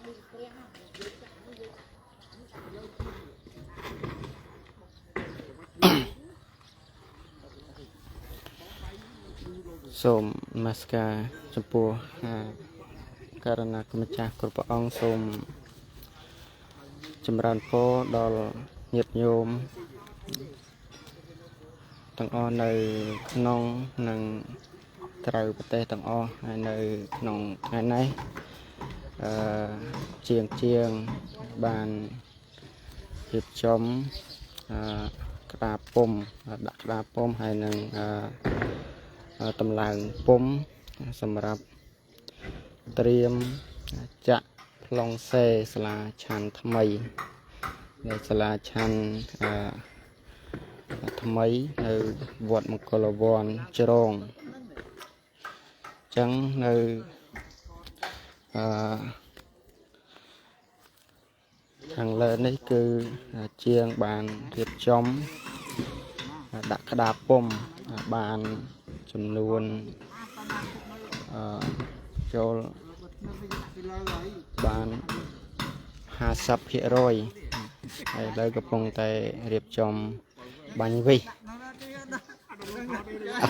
សូមនមស្ការចំពោះអាករណាគុណម្ចាស់គ្រប់ព្រះអង្គសូមចម្រើនពរដល់ញាតិញោមទាំងអស់នៅក្នុងនិងក្រៅប្រទេសទាំងអស់ហើយនៅក្នុងថ្ងៃនេះអឺជាងជាងបានរៀបចំអឺក្តារពុំដាក់ក្តារពុំហើយនឹងអឺ តម្លើងពុំសម្រាប់ត្រៀមចាក់ប្លង់សេសាលាឆាន់ថ្មីនៅសាលាឆាន់អឺថ្មីនៅវត្តមង្គលវ័នជ្រងអញ្ចឹងនៅអឺខាងលើនេះគឺជាងបានរៀបចំដាក់ក្តារពុំបានចំនួនអឺចូលបាន50%ហើយឥឡូវកំពុងតែរៀបចំបាញ់វិសអា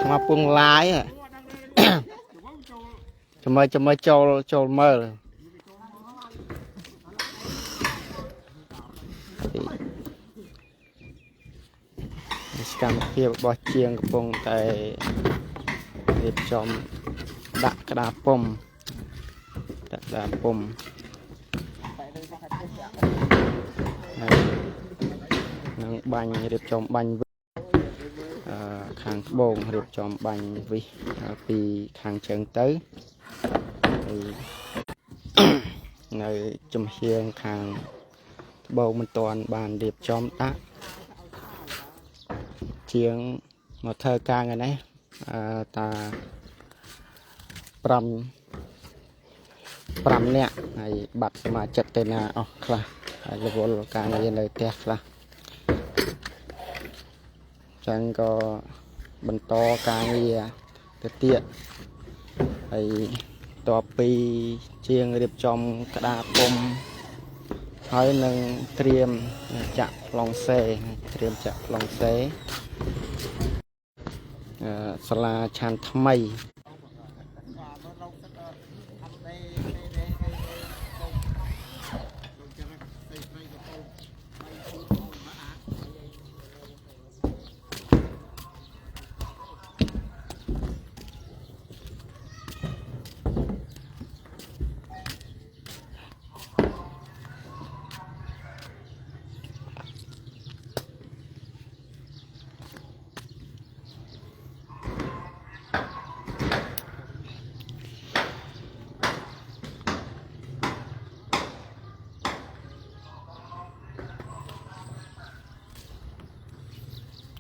ត្មាពងឡាយចាំមើលចាំមើលចូលចូលមើលនេះសកម្មភាពរបស់ជាងកំពុងតែរៀបចំដាក់ក្តារពុំដាក់ក្តារពុំហើយនឹងបាញ់រៀបចំបាញ់វិសអឺខាងត្បូងរៀបចំបាញ់វិសពីខាងជើងទៅហើយ នៅចំហៀងខាងត្បូងមិនទាន់បានរៀបចំដាក់ជាងមកធ្វើការថ្ងៃនេះអឺតា5 5នាក់ហើយបាត់សមាជិកទៅណាអស់ខ្លះហើយរវល់ការងារនៅផ្ទះខ្លះចឹងក៏បន្តការងារទៅទៀតហើយតបពីជាងរៀបចំក្តារពុំហើយនឹងត្រៀមចាក់ប្លង់សេត្រៀមចាក់ប្លង់សេអឺសាលាឆានថ្មី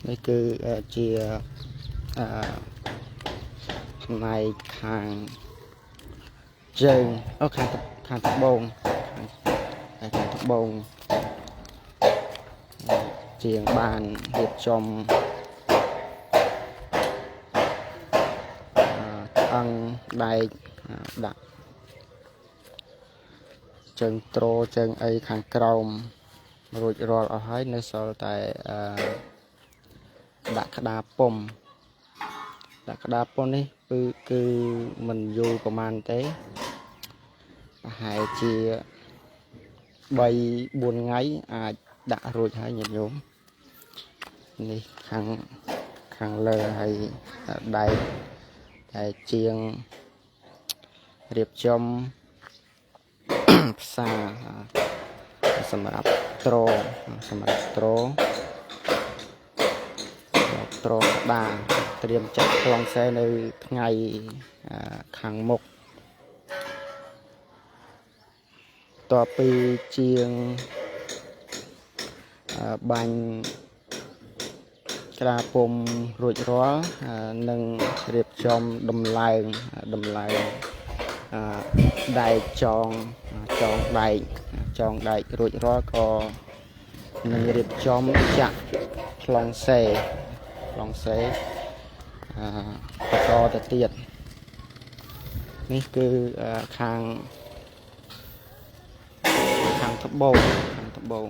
នេះគឺជាអឺផ្នែកខាងជើងអូខាងខាងត្បូងខាងខាងត្បូងជាងបានរៀបចំអឺឆ្អឹងដែកដាក់ជើងត្រជើងអីខាងក្រោមរួចរាល់អស់ហើយនៅសល់តែអឺដាក់ក្តារពុំដាក់ក្តារពុំនេះគឺគឺមិនយូរប្រហែលទេប្រហែលជា3 4ថ្ងៃអាចដាក់រួចហើយញាតិញោមនេះខាងខាងលើហើយដែកតែជាងរៀបចំផ្សារសម្រាប់ត្រសម្រាប់ត្រត្រក្តារត្រៀមចាក់ប្លង់សេនៅថ្ងៃខាងមុខតទៅជាងបាញ់ក្តារពុំរួចរាល់នឹងរៀបចំដំឡើងដំឡើងដែកចងចងដែកចងដែករួចរាល់ក៏នឹងរៀបចំចាក់ប្លង់សេប្លង់សេអឺបន្តទៅទៀតនេះគឺខាង ខាងត្បូងខាងត្បូង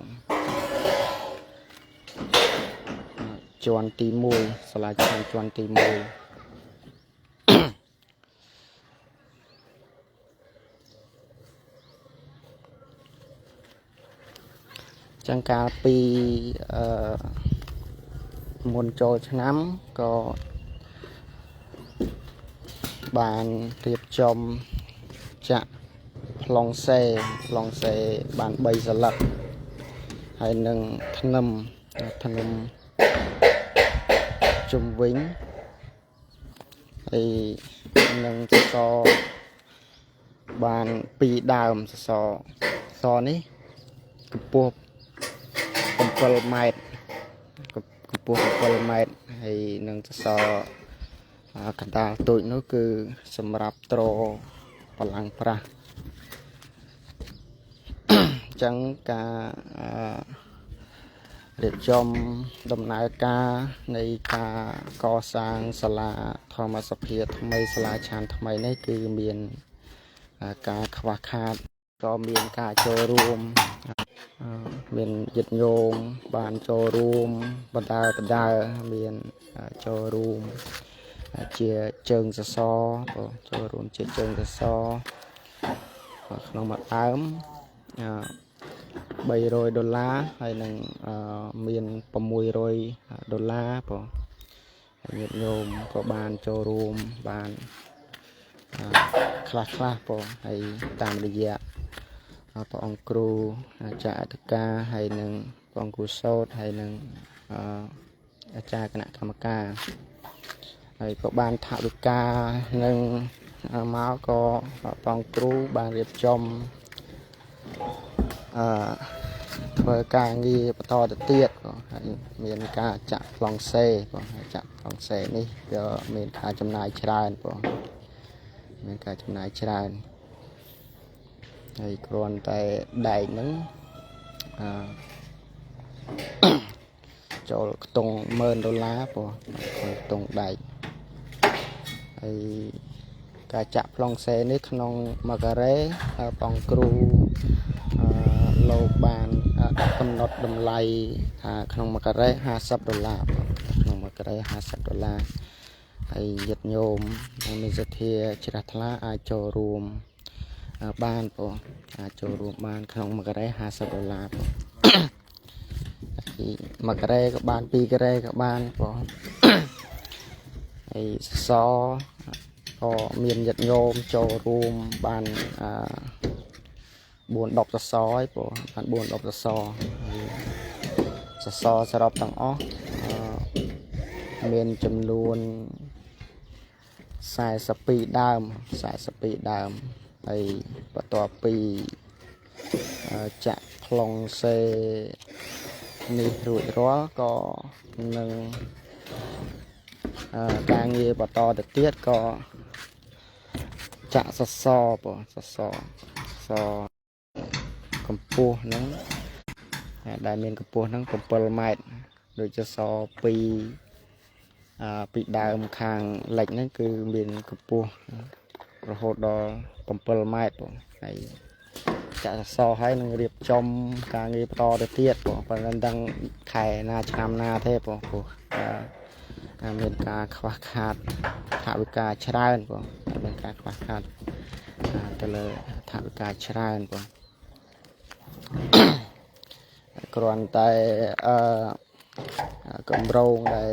ជាន់ទី1សាលាឆានជាន់ទី1ចឹងកាលពីមុនចូលឆ្នាំក៏បានរៀបចំចាក់ប្លង់សេបាន3សន្លឹកហើយនឹងធ្នឹមជុំវិញហើយនឹងសសរបាន2ដើមសសរនេះកម្ពស់7ម៉ែត្រកម្ពស់7ម៉ែត្រហើយនឹងសសរកណ្ដាលតូចនោះគឺសម្រាប់ទ្របលាំងប្រាស់ចឹងការរៀបចំដំណើរការនៃការកសាងសាលាធម្មសភាថ្មីសាលាឆានថ្មីនេះគឺមានការខ្វះខាតក៏មានការចូលរួមមានញាតិញោមបានចូលរួមបណ្ដើរមានចូលរួមជាជើងសសរចូលរួមជាជើងសសរក្នុងមួយដើម300ដុល្លារហើយនឹងមាន600ដុល្លារបងហើយញាតិញោមក៏បានចូលរួមបានខ្លះៗបងហើយតាមរយៈព្រះអង្គគ្រូអាចារ្យអធិការហើយនឹងព្រះអង្គគ្រូសោតហើយនឹងអាចារ្យគណៈកម្មការហើយក៏បានថវិកានឹងមកក៏ព្រះអង្គគ្រូបានរៀបចំធ្វើការងារបន្តទៅទៀតក៏ហើយមានការចាក់ប្លង់សេបងហើយចាក់ប្លង់សេនេះក៏មានការចំណាយច្រើនបងមានការចំណាយច្រើនហើយគ្រាន់តែដែកហ្នឹងចូលខ្ទង់10000ដុល្លារបងខ្ទង់ដែកហើយការចាក់ប្លង់សេនេះក្នុងមួយការ៉េបងគ្រូលោកបានដាក់កំណត់តម្លៃថាក្នុងមួយការ៉េ50ដុល្លារក្នុងមួយការ៉េ50ដុល្លារហើយញាតិញោមមានសទ្ធាជ្រះថ្លាអាចចូលរួមបានបងអាចចូលរួមបានក្នុងមួយការ៉េ50ដុល្លារបងមួយការ៉េក៏បានពីរការ៉េក៏បានបងហើយសសរក៏មានញាតិញោមចូលរួមបាន4 10សសរហើយបងបាន4 10សសរសសរសរុបទាំងអស់មានចំនួន42ដើម42ដើមហើយបន្ទាប់ពីចាក់ប្លង់សេនេះរួចរាល់ក៏នឹងការងារបន្តទៅទៀតក៏ចាក់សសរបងសសរសកម្ពស់ហ្នឹងដែលមានកម្ពស់ហ្នឹង7ម៉ែត្រដូចជាសពីដើមខាងលិចហ្នឹងគឺមានកម្ពស់រហូតដល់7ម៉ែត្របងហើយចាក់សសរហើយនឹងរៀបចំការងារបន្តទៅទៀតបងប៉ុន្តែមិនដឹងខែណាឆ្នាំណាទេបងព្រោះមានការខ្វះខាតថវិកាច្រើនបងមានការខ្វះខាតទៅលើថវិកាច្រើនបងគ្រាន់តែកម្រងដែល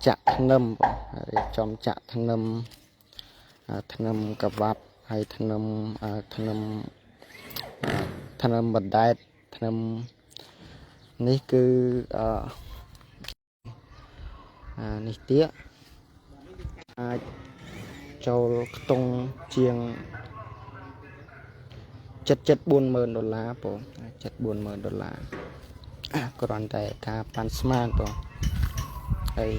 ចាក់ធ្នឹមបងរៀបចំចាក់ធ្នឹមកវ៉ាប់ហើយធ្នឹមធ្នឹមបណ្ដែតធ្នឹមនេះគឺនេះទៀតអាចចូលខ្ទង់ជាង7 40000ដុល្លារបង7 40000ដុល្លារគ្រាន់តែការប៉ាន់ស្មានបងហើយ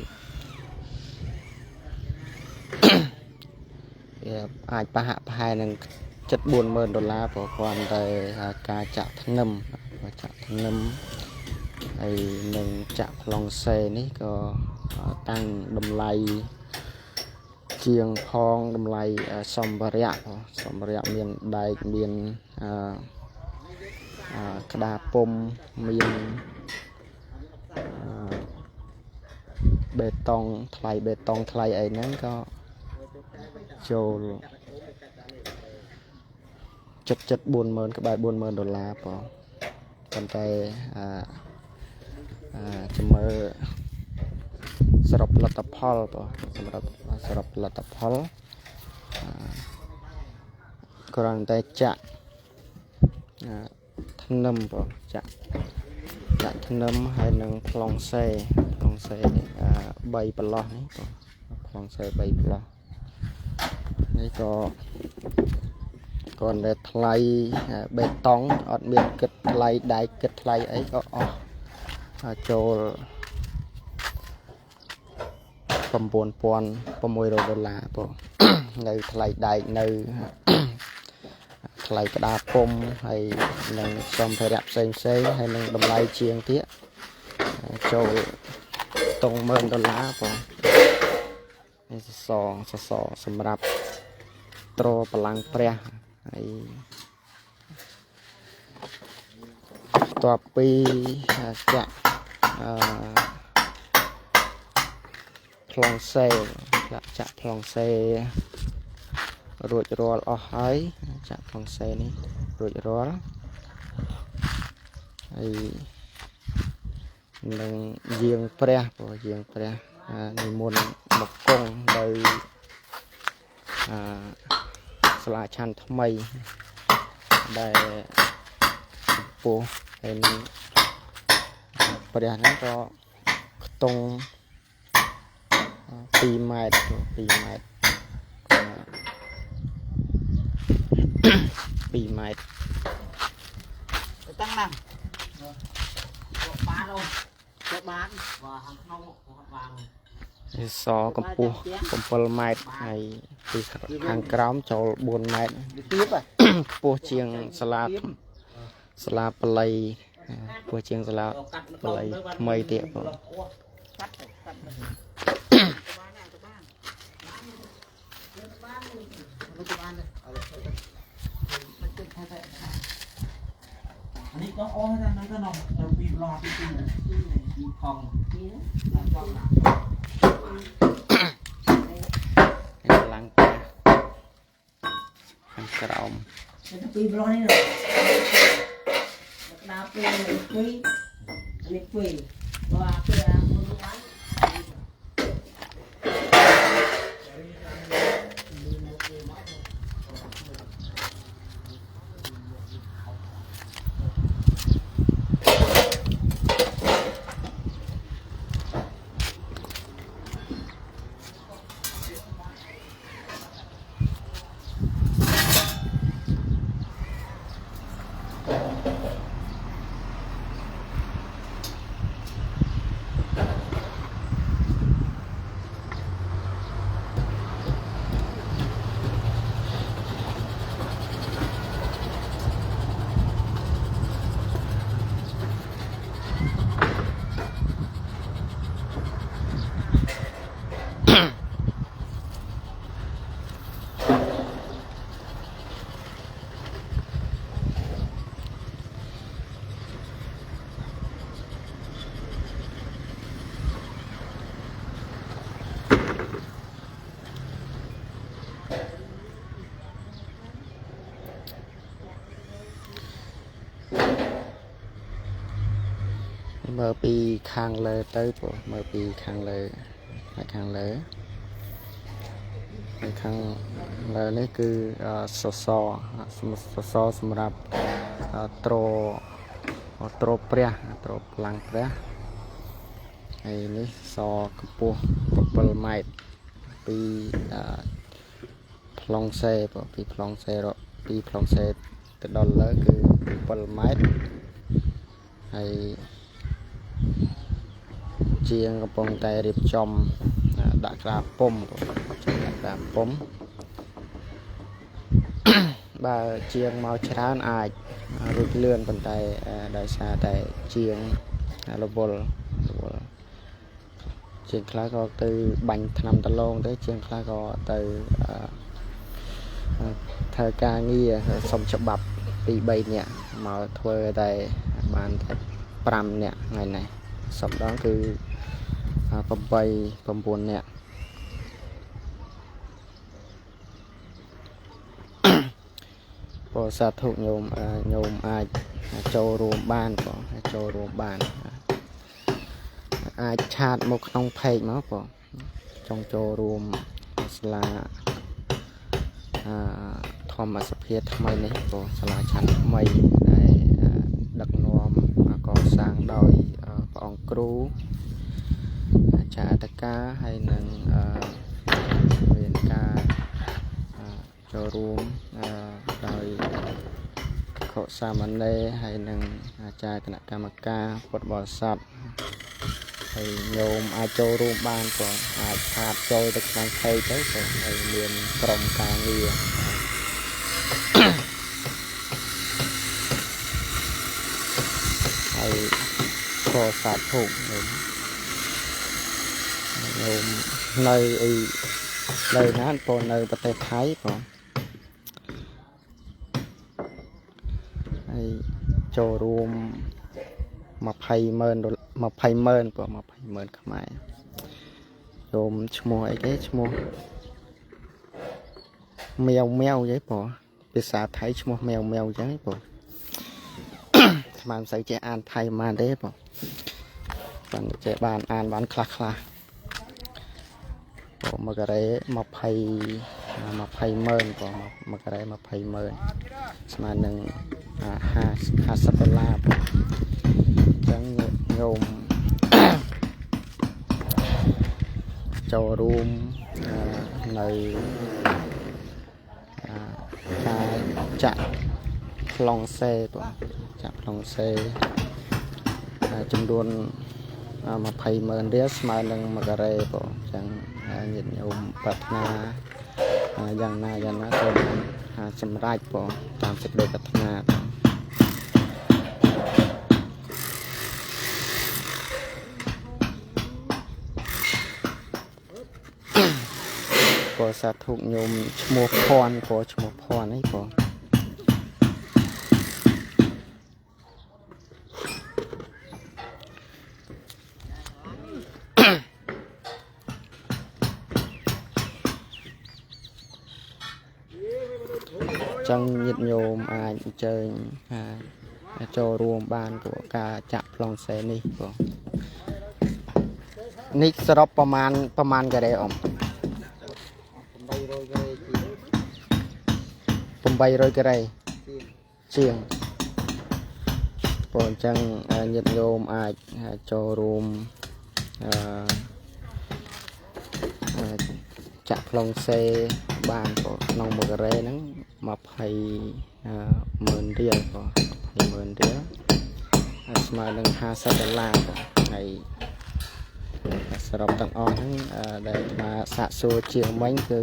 វាអាចប្រហាក់ប្រហែលនឹង7 40000ដុល្លារព្រោះគ្រាន់តែការចាក់ធ្នឹមហើយនឹងចាក់ប្លង់សេនេះក៏តាំងតម្លៃជាងផងតម្លៃសម្ភារៈសម្ភារៈមានដែកមាន ក្តារពុំមានអឺបេតុងថ្លៃបេតុងថ្លៃអីហ្នឹងក៏ចូលចិត្តចិត្ត40000ក្បែរ40000ដុល្លារបងប៉ុន្តែអឺអឺចាំមើលសរុបលទ្ធផលបងសម្រាប់សរុបលទ្ធផលគ្រាន់តែចាក់ធ្នឹមបងចាក់ធ្នឹមហើយនឹងប្លង់សេ3ប្រឡោះនេះបងប្លង់សេ3ប្រឡោះនេះក៏គ្រាន់តែថ្លៃបេតុងអត់មានគិតថ្លៃដែកគិតថ្លៃអីក៏អស់ចូល9600ដុល្លារបងនៅថ្លៃដែកនៅថ្លៃក្តារពុំហើយនឹងសម្ភារៈផ្សេងផ្សេងហើយនឹងតម្លៃជាងទៀតចូលតង់10000ដុល្លារបងនេះសសរសម្រាប់ទ្របលាំងព្រះហើយតបពីចាក់ប្លង់សេចាក់ប្លង់សេរួចរាល់អស់ហើយចាក់ប្លង់សេនេះរួចរាល់ហើយនឹងយាងព្រះព្រោះយាងព្រះនិមន្តមកគង់នៅសាលាឆាន់ថ្មីដែលពោះហើយនឹងព្រះហ្នឹងក៏ខ្ទង់2ម៉ែត្រ2ម៉ែត្រ2ម៉ែត្រ តាំងណាបានអូនបានបាទខាងក្នុងបាន សកម្ពស់7ម៉ែត្រហើយពីខាងក្រោមចូល4ម៉ែត្រខ្ពស់ជាងសាលាបាលីខ្ពស់ជាងសាលាបាលីថ្មីទៀតបង នេះក៏អូនណាក៏នំទៅពីប្លោះទីពីផង ឡើងផ្ទះខាងក្រោម ទៅពីប្លោះនេះក្តារពីពីនេះពីបាទពីអាមួយបាន មើលពីខាងលើទៅព្រោះមើលពីខាងលើខាងលើខាងលើនេះគឺសសរសម្រាប់ទ្រព្រះទ្រផ្លាំងព្រះហើយនេះសកម្ពស់7ម៉ែត្រពីប្លង់សេពីប្លង់សេពីប្លង់សេទៅដល់លើគឺ7ម៉ែត្រហើយជាងកំពុងតែរៀបចំដាក់ក្តារពុំដាក់ក្តារពុំបើជាងមកច្រើនអាចរួចលឿនប៉ុន្តែដោយសារតែជាងរវល់ជាងខ្លះក៏ទៅបាញ់ថ្នាំដលងទៅជាងខ្លះក៏ទៅធ្វើការងារសុំច្បាប់ពី3នាក់ មកធ្វើតែបានតែ5នាក់ថ្ងៃនេះសប្តាហ៍គឺ8 9នាក់ ពោសាធុញោមញោមអាចចូលរួមបានបងចូលរួមបានអាច chat មកក្នុង page មកបងចង់ចូលរួមសាលាធម្មសភាថ្មីនេះបងសាលាឆាន់ថ្មីដែលដឹកនាំកសាងដោយព្រះអង្គគ្រូអាចារ្យអត្តកាហើយនឹងមានការចូលរួមដោយខុសាមណេរហើយនឹងអាចារ្យគណៈកម្មការពុទ្ធបរិស័ទហើយញោមអាចចូលរួមបានបងអាច chat ចូលទៅក្នុង page ទៅបងហើយមានក្រុមការងារហើយក៏សាធុញោមញោមនៅអីនៅណាបងនៅប្រទេសថៃបងហើយចូលរួម20ម៉ឺន20ម៉ឺនបង20ម៉ឺនខ្មែរញោមឈ្មោះអីគេឈ្មោះមៀវមៀវយីបងភាសាថៃឈ្មោះមៀវមៀវអញ្ចឹងឯងបង ស្មានមិនសូវចេះអានថៃប៉ុន្មានទេបងបានចេះបានអានបានខ្លះខ្លះបងមកការ៉េ20 20ម៉ឺនបងមកការ៉េ20ម៉ឺនស្មើនឹង50 50ដុល្លារបងអញ្ចឹងញោម ចូលរួមនៅការចាក់ប្លង់សេបងចាក់ប្លង់សេចំនួន20ម៉ឺនរៀលស្មើនឹង1ការ៉េបងអញ្ចឹងញាតិញោមប្រាថ្នាយ៉ាងណាយ៉ាងណាក៏បានសម្រេចបងតាមសេចក្តីប្រាថ្នាបង ក៏សាធុញោមឈ្មោះភ័ណ្ឌក៏ឈ្មោះភ័ណ្ឌអីបងចឹងញាតិញោមអាចអញ្ជើញចូលរួមបានព្រោះការចាក់ប្លង់សេនេះបងនេះសរុបប្រមាណការ៉េអ៊ំ 800ការ៉េជាង 800ការ៉េជាងព្រោះអញ្ចឹងញាតិញោមអាចចូលរួមចាក់ប្លង់សេបានព្រោះក្នុង1ការ៉េហ្នឹង20ម៉ឺនរៀលបង20ម៉ឺនរៀលហើយស្មើនឹង50ដុល្លារបងហើយសរុបទាំងអស់ហ្នឹងដែលអាត្មាសាកសួរជាងមិញគឺ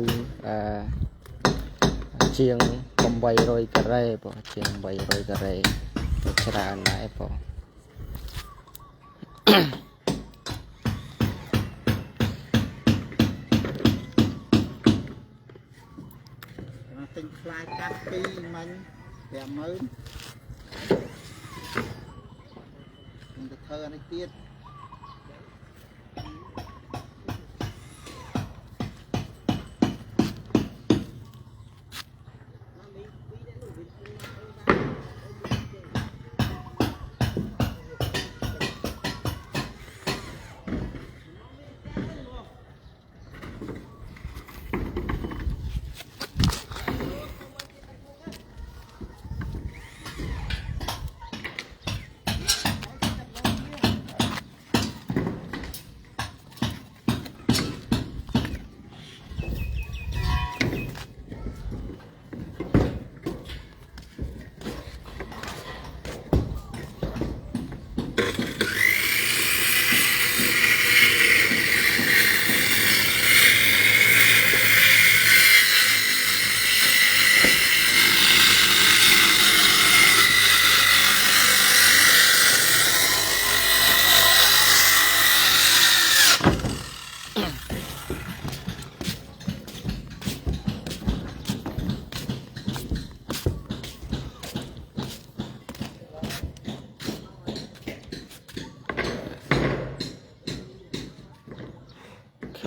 ជាង800ការ៉េបងជាង800ការ៉េច្រើនដែរបង ទិញខ្លាយកាត់ពីមិញ50000ខ្ញុំទៅធ្វើអានេះទៀត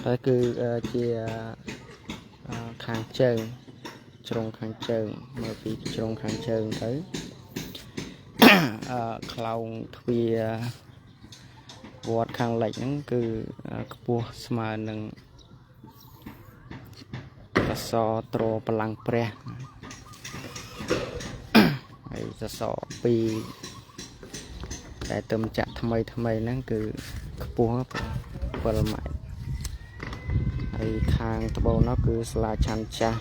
តែគឺជាខាងជើងជ្រុងខាងជើងមកពីជ្រុងខាងជើងទៅ ខ្លោងទ្វារវត្តខាងលិចហ្នឹងគឺខ្ពស់ស្មើនឹងសសរទ្របលាំងព្រះហើយសសរពីរដែលទំចាក់ថ្មីថ្មីហ្នឹងគឺខ្ពស់7ម៉ែត្រហើយខាងត្បូងនោះគឺសាលាឆាន់ចាស់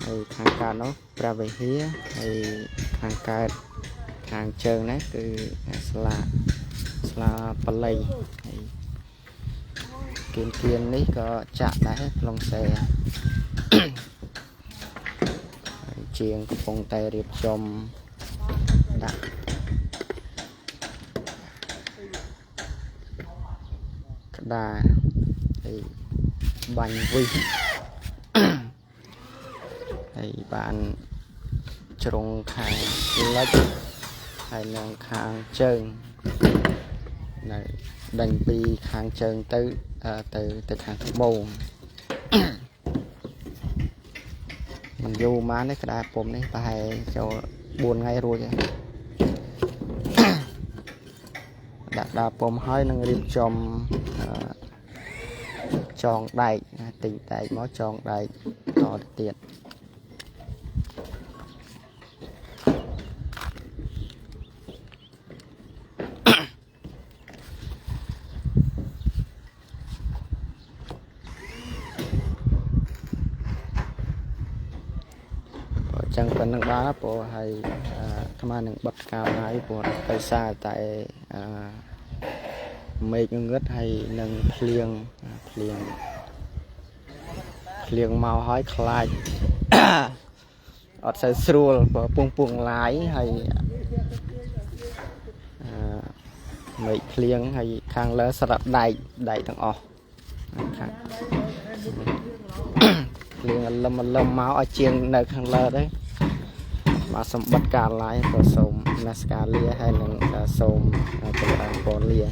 ហើយខាងកើតនោះព្រះវិហារហើយខាងកើតខាងជើងនេះគឺសាលាសាលាបល័យហើយគៀនគៀននេះក៏ចាក់ដែរប្លង់សេហើយជាងកំពុងតែរៀបចំដាក់ក្តារហើយបាញ់វិស ហើយបានជ្រុងខាងលិចហើយនិងខាងជើងនៅដេញពីខាងជើងទៅទៅទៅខាងត្បូង មិនយូរម៉ានទេក្តារពុំនេះប្រហែលចូល4ថ្ងៃរួចហើយ ដាក់ក្តារពុំហើយនឹងរៀបចំចងដែកទិញដែកមកចងដែកតទៅទៀត ចឹងប៉ុណ្្នឹងបានព្រោះហើយអាត្មានឹងបិទការឡាយព្រោះដោយសារតែអឺមេឃងងឹតហើយនឹងភ្លៀងភ្លៀងភ្លៀងមកហើយខ្លាច អត់សូវស្រួលព្រោះពងពងឡាយហើយអឺមេឃភ្លៀងហើយខាងលើស្រាប់ដែកដែកទាំងអស់ខាង ភ្លៀងអលឹមអលឹមមកឲ្យជាងនៅខាងលើទេបាទសម្បត្តិការឡាយក៏សូមនមស្ការលាហើយនឹងសូមចម្រើនពរលា។